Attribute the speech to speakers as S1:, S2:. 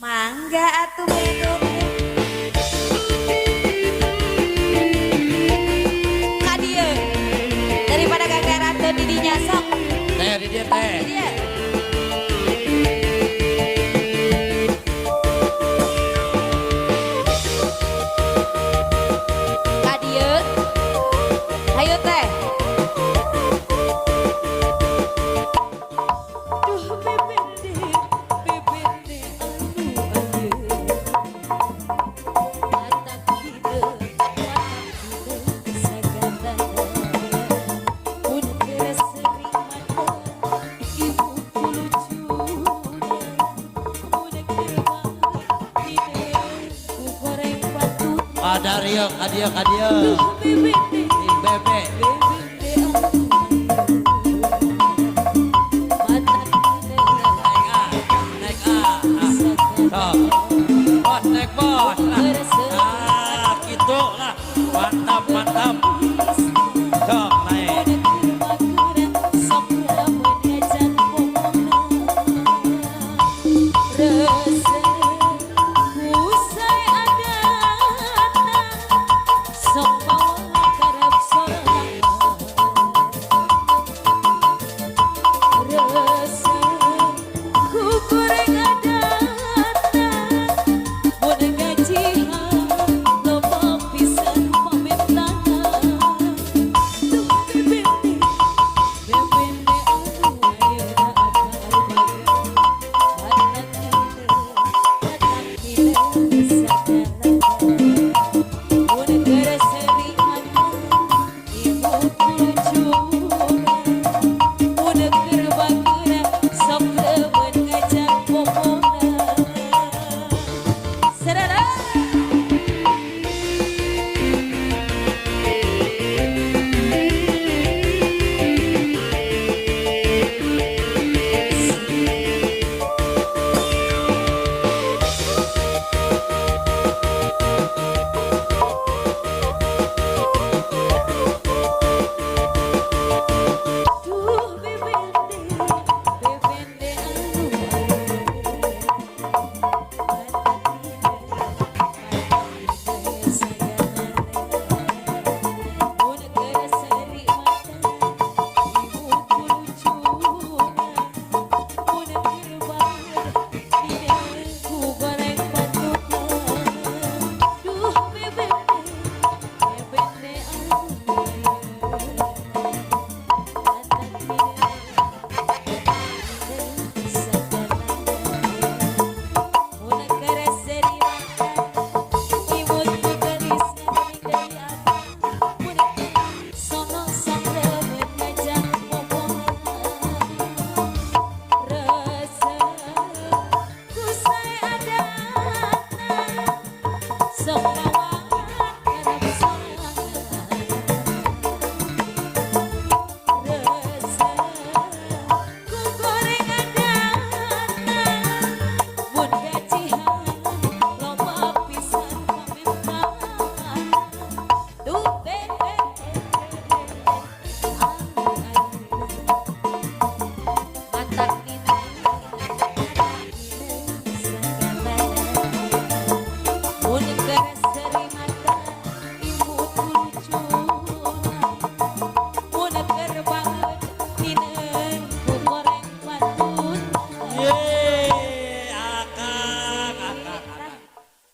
S1: Mangga atuh bedog. Ka dieu. Daripada gagaran di dinya sok.
S2: Teh di dieu teh.
S1: Di dieu. Ka dieu. Hayu teh. Duh bebede, bebede anu ayeuna. Matak hideung, matak hideung sagala. Mun keur sering mata, ibu ku lucuna. Mun keur mah hideung ku goreng patutna.
S2: Kadario, ka dieu, ka dieu.
S1: Duh bebede,
S2: Bebe.
S1: bebede.